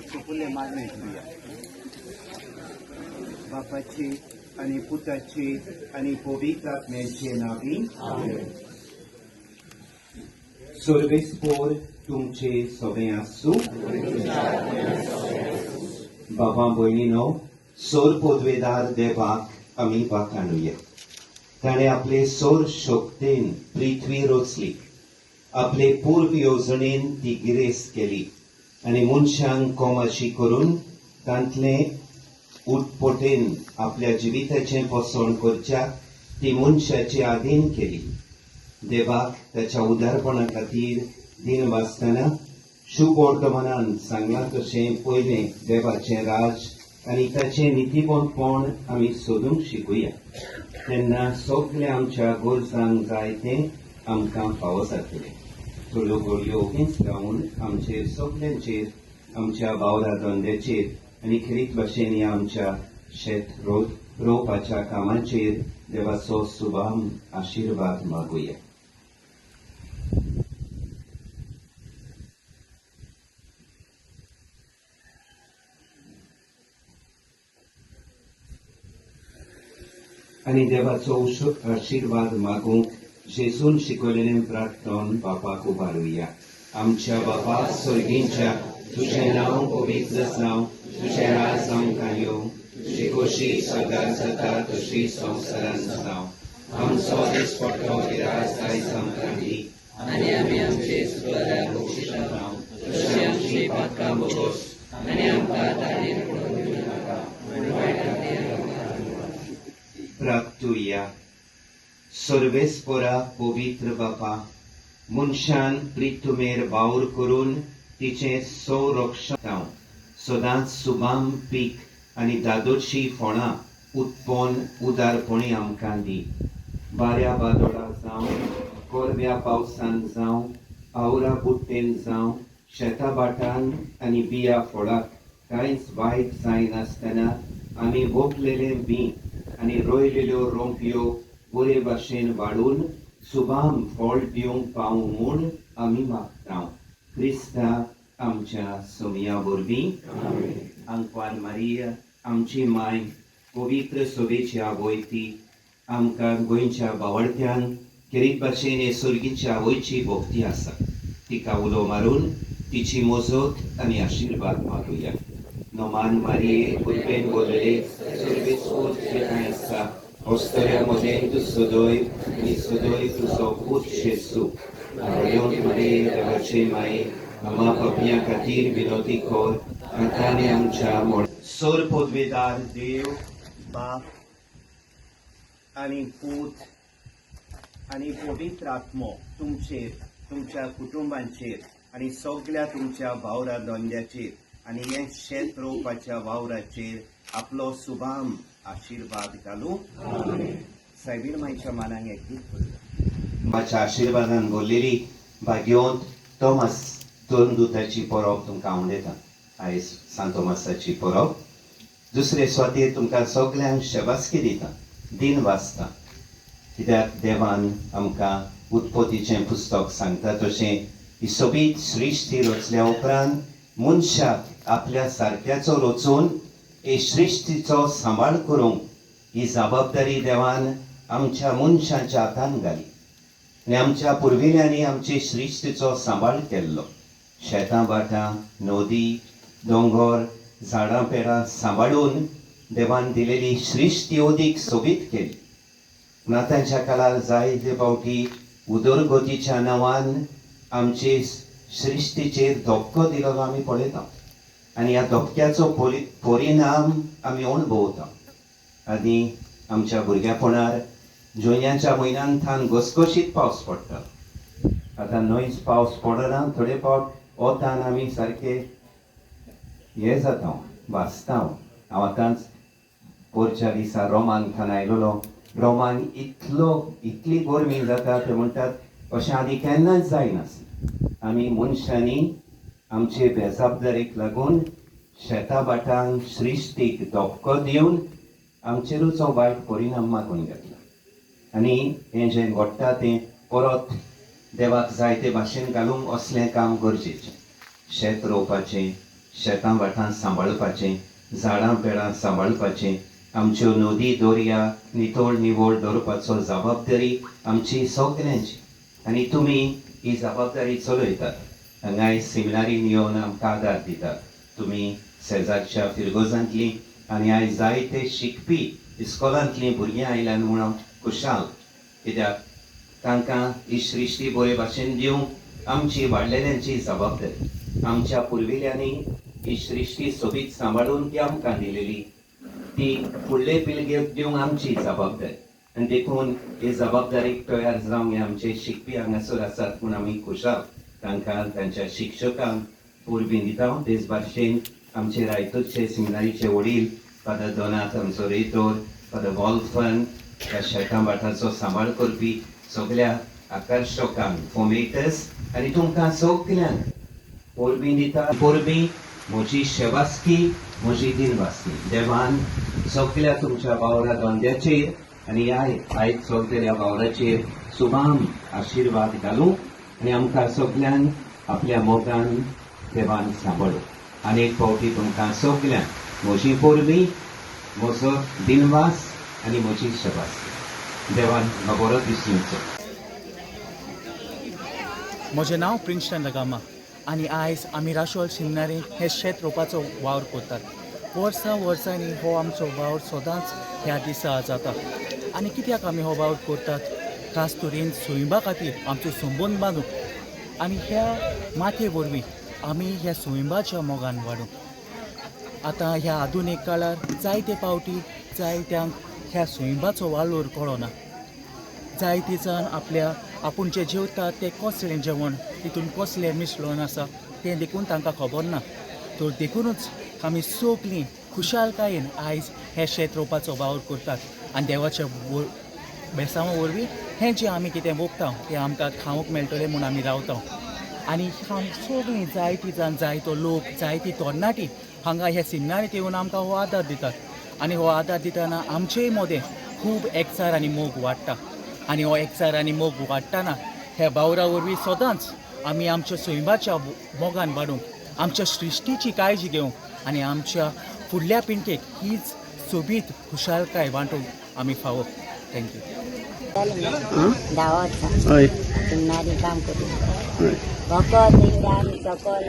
सुपुल्ले मागणें करुया. बापाची आनी पुताची आनी पवित्र आत्म्याचे नांवी. सर्वेस्पोर तुमचे सगळे आसूं. बाबा भयणीनो, सोर पदवेदार देवाक आमी वाखाणुया. ताणें आपले सोर शक्तेन पृथ्वी रचली, आपले पूर्व येवजणेन ती गिरेस्त केली आनी मनशांक कोमाशी करून तांतले उटपोटेन आपल्या जिविताचें पोसण करच्याक ती मनशाचे आधीन केली. देवाक ताच्या उदारपणा खातीर दिन वाचतना शुभ वर्तमानान सांगलां तशें पयलें देवाचें राज आनी ताचें नितीबंतपण आमी सोदूंक शिकूया. तेन्ना सगळें आमच्या गरजांक जाय तें आमकां फावो जातलें. थोड्यो घडयो ओगीच रावन आमचेर सगल्यांचेर, आमच्या वावरा धंद्याचेर आनी खेरीत भाशेन ह्या आमच्या शेत रोवपाच्या कामाचेर देवाचो सुभाम आशिर्वाद मागुया. आनी देवाचो आशिर्वाद मागूंक जेजून शिकयलेलें प्रार्थन बापाक उबारुया. आमच्या बापा स्वर्गींच्या, तुजें नांव पवित्र जावं, तुजें राज आमकां येवं, तुजी खोशी स्वर्गार जाता तशी संवसारांत जावं. आमचो दिसपट्टो गिरास आयज आमकां दी आनी आमी आमचे चुकलेल्या बक्षिसां तशी आमची पातकां बोगोस आनी आमकां तारीर पडून दिवं नाका, पूण वायटांतल्यान आमकां. प्राप्तुया. सर्वेस्पोरा पवित्र बापा, मनशान प्रितुमेर वावर करून तिचें संरक्षण जावं, सदांच सुबाम पीक आनी दादोशी फोणां उत्पन्न उदारपणी आमकां दी. बाऱ्या बादोळा जावं, कोरव्या पावसान जावं, आवरा बुट्टेन जावं, शेता भाटान आनी बिया फळाक कांयच वायट जायनासतना आमी वोपलेलें बी आनी रोयलेल्यो रोंपयो बरे भाशेन वाडून सुबाम फळ दिवंक पावूं म्हूण आमी मागता, क्रिस्ता आमच्या सोमया वरवीं. आंकवार मारिया आमची माय, पवित्र सोबेची आवय, ती आमकां गोंयच्या बावडत्यांक खेरीत भाशेन हे सर्गीच्या आवयची भक्ती आसा. तिका उलो मारून तिची मजत आनी आशिर्वाद मागुया. नोमान मारिये, कृपेन बोलले, सर्वेस्पोर तुजे कांय आसा, अस्तऱ्या मदें तूं सदय आनी सदय तुजो पूत जेजू. भाग्यवंत मारिये, देवाचे माये, आमा पापयां खातीर विनोती कर, आतां आनी आमच्या मरण. सोर पदवेदार देव बाप आनी पूत आनी पवित्र आत्मो तुमचेर, तुमच्या कुटुंबांचेर आनी सगळ्या तुमच्या वावरा धंद्याचेर आनी हें शेत रोवपाच्या वावराचेर आपलो सुभाम आशिर्वाद घालूं. सायबीण मायच्या मानांक एक गीत करुया. माच्या आशिर्वादान भरलेली भाग्यवंत तोमास दोन दुताची परब तुमकां आवडटा. आयज सांत तोमासाची परब. दुसरे सुवातेर तुमकां सगल्यांक शबासकी दिता, दिन वाचता, कित्याक देवान आमकां उत्पत्तीचें पुस्तक सांगता तशें ही सोबीत सृश्टी रचल्या उपरांत मनशाक आपल्या सारक्याचो रचून हे सृश्टीचो सांबाळ करूंक ही जबाबदारी देवान आमच्या मनशाच्या हातान घाली. आनी आमच्या पुर्विल्यांनी आमचे सृश्टीचो सांबाळ केल्लो. शेतां भाटां, नदी, दोंगर, झाडां पेडां सांबाळून देवान दिलेली सृश्टी अदीक सोबीत केली. पूण आतांच्या काळार जायते फावटी उदरगतीच्या नांवान आमचे सृश्टीचेर धपको दिलेलो आमी पळयता आनी ह्या धपक्याचो परिणाम आमी अणभवता. आनी आमच्या भुरग्यापणार जुन्याच्या म्हयन्यान घसघशीत पावस पडटा. आतां न्हंयच पावस पडना. थोडे फावट वतान आमी सारके हे जाता, भाजता. हांव आतांच पोरच्या दिसा रोमान थान आयलेलो. रोमान इतलो इतली गरमी जाता, ते म्हणटात अशें आदी केन्नाच जायनासलें. आमी मनशांनी आमचे बेजाबदारीक लागून शेता भाटांक, सृश्टीक धपको दिवन आमचेरूच हो वायट परिणाम मागून घेतला. आनी हें जें घडटा तें परत देवाक जायते भाशेन घालूंक असलें काम गरजेचें. शेत रोवपाचें, शेतां भाटां सांबाळपाचें, झाडां पेडां सांबाळपाचें, आमच्यो नदी दर्या नितळ निवळ दवरपाचो जबाबदारी आमची सगल्यांची आनी तुमी ही जबाबदारी चलयतात. हांगाय सिमिनारीन येवन आमकां आदार दितात. तुमी शेजारच्या फिरगोजांतलीं आनी आयज जायते शिकपी इस्कोलांतलीं भुरगीं आयल्यान म्हूण हांव खुशाल, कित्याक तांकां ही सृश्टी बरे भाशेन दिवंक आमची वाडलेल्यांची जबाबदारी. आमच्या पुर्विल्यांनी ही सृश्टी सोबीत सांबाळून ती आमकां दिलेली, ती फुडले पिळगेक दिवंक आमची जबाबदारी. आनी देखून हे जबाबदारीक तयार जावंक हे आमचे शिकपी हांगासर आसात म्हूण आमी खुशाल. तांकां तांच्या शिक्षकांक परबीं दिता. तेच भाशेन आमचे रायतूरचे सिमिनारीचे वडील फादर दोनात, आमचो रेतोर फादर वॉल्फन, ह्या शेतां भाटाचो सांबाळ करपी सगल्या आकर्शकांक, फॉर्मेटर्स आनी तुमकां सगल्यांक परबीं दिता. परबीं, म्हजी शेवास्की, म्हजी दिनवासकी. देवान सगल्या तुमच्या वावरा धंद्याचेर आनी ह्या आयज चलतल्या वावराचेर सुभाम आशिर्वाद घालूं आनी आमकां सगल्यांक आपल्या मोगान देवान सांबाळूं. आनी एक फावटी तुमकां सगल्यांक म्हजी परबीं, म्हजो दिनवास आनी म्हजी शेवासकी. देवान बरो दीस दिवचो. म्हजें नांव प्रिन्स्टन लगामा आनी आयज आमी राशोल सिमिनारींत हें शेत रोवपाचो वावर करतात. वर्सां वर्सांनी हो आमचो वावर सदांच ह्या दिसा जाता. आनी कित्याक आमी हो वावर करतात? खास तरेन सैमा खातीर आमचो संबंद बांदूंक आनी ह्या मातये वरवीं आमी ह्या सैमाच्या मोगान वाडूंक. आतां ह्या आधुनीक काळार जायते फावटी जायत्यांक ह्या सैमाचो वालोर कळना. जायते जाण आपल्या आपूण जें जेवता तें कसलें जेवण, तितून कसलें मिसळून आसा तें देखून तांकां खबर ना. तर देखुनूच आमी सगलीं खुशालकायेन आयज हें शेत रोवपाचो वावर करतात आनी देवाच्या बेसांवा वरवीं हें जें आमी कितें वोगता तें आमकां खावंक मेळटलें म्हूण आमी रावता. आनी आमी सगलीं जायतीं जाण, जायतो लोक, जायती तरणाटी हांगा ह्या सिमिनारींत येवन आमकां हो आदार दितात आनी हो आदार दितना आमचेय मदें खूब एकचार आनी मोग वाडटा. आनी हो एकचार आनी मोग वाडटना ह्या वावरा वरवीं सदांच आमी आमच्या सैमाच्या मोगान वाडूंक, आमच्या सृश्टीची काळजी घेवंक आनी आमच्या फुडल्या पिळगेक हीच सोबीत खुशालकाय वांटूंक आमी फावो. Thank you. 10 वर्सां हय सिमिनारी काम करून हय वखद आमी सकल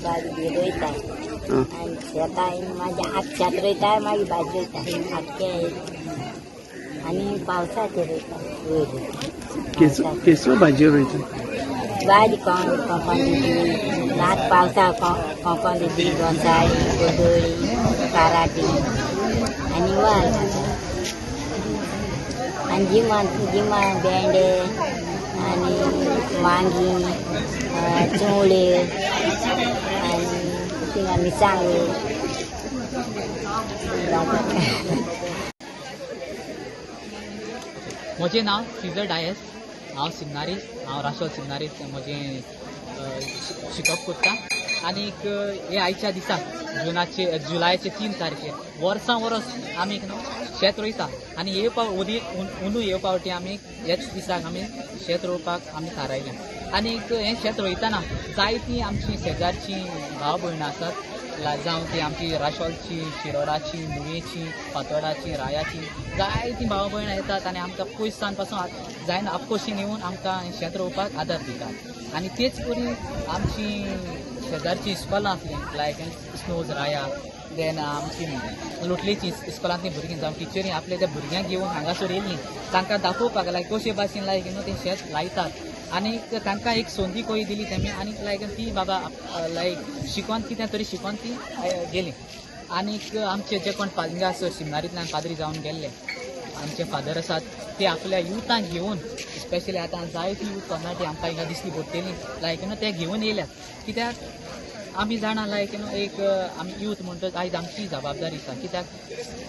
भाजी रोयता आनी शेतां मागीर आत शेत रोयता, मागीर भाजी रोयता, आटके आनी पावसाचेर रोयता वयर. केसो भाजी रोयता? भाजी कोंकण दिली, रात पावसा कोंकण दिली, गोंसाळी, कोदोळी, काराटी आनी वाल आनी जिमान जिमान भेंडे आनी वांगी, चुवळे आनी थिंगा मिरसांगो. म्हजें नांव सिजर डायस. हांव सिमिनारीस्त, हांव राशोल सिमिनारीस्त म्हजें शिकप करता. आनीक हे आयच्या दिसा जुलायचे 3 तारखेर वर्सां वर्स आमी न्हू शेत रोयता आनी हे पाव अंदू हे फावटी आमी ह्याच दिसाक आमी शेत रोवपाक आमी थारायलें. आनीक हें शेत रोयतना जायतीं आमची शेजारचीं भाव भयणां आसात, जावं ती आमची राशोलची, शिरोडाची, नुवेची, फातोडाची, रायाची, जायतीं भाव भयणां येतात आनी आमकां पयस सावन पासून जायना आपकोशीन येवन आमकां शेत रोवपाक आदार दितात. आनी तेच परी आमची शेजारचीं इस्कोलां आसलीं लायक स्नोज राया, देन आमची लोटलेची इस्कोलांतलीं भुरगीं जावं टिचरी आपल्या त्या भुरग्यांक घेवन हांगासर येयल्लीं तांकां दाखोवपाक लायक कशे भाशेन लायक न्हू तें शेत लायतात. आनीक तांकां एक संदी कशी दिली तेमी आनीक लायक ती बाबा लायक शिकोन कितें तरी शिकोन ती गेली. आनीक आमचे जे कोण हांगासर सिमिनारींतल्यान पाद्री जावन गेल्ले आमचे फादर आसात ते आपल्या युथांक घेवन स्पेशली आतां जायती यूथ तरणाटी आमकां हिंगा दिसली पडटली लायक न्हू ते घेवन येयल्यात. कित्याक आमी जाणा लायक न्हू एक आमी यूथ म्हणटच आयज आमची जबाबदारी आसा. कित्याक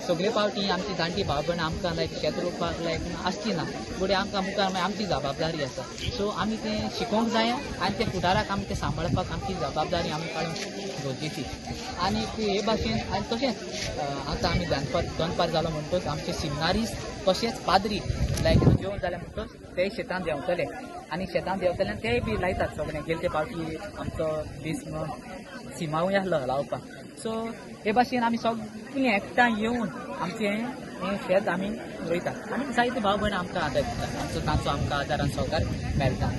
सगळे फावटी आमची जाणटी भाव भयणां आमकां लायक शेत रोवपाक लायक आसची ना, फुडें आमकां मुखार मागीर आमची जबाबदारी आसा. सो आमी तें शिकोवंक जाय आनी तें फुडाराक आमी तें सांबाळपाक आमची जबाबदारी आमी काडूंक गरजेची. आनी हे भाशेन आनी तशेंच आतां आमी दनपार जालो म्हणटच आमचे सिमिनारीस्त तशेंच पाद्री लायक जेवण जालें म्हणटच ते शेतान देंवतले आनी शेतान देंवतले आनी तेय बी लायतात सगळे. गेले ते पावटी आमचो भीस्म सिमांवूय आसलो लावपाक. सो हे भाशेन आमी सगळीं एकठांय येवन आमचें हें शेत आमी रोयतात आनी जायते भाव भयण आमकां आदार दितात. आमचो तांचो आमकां आदार आनी सहकार मेळटा.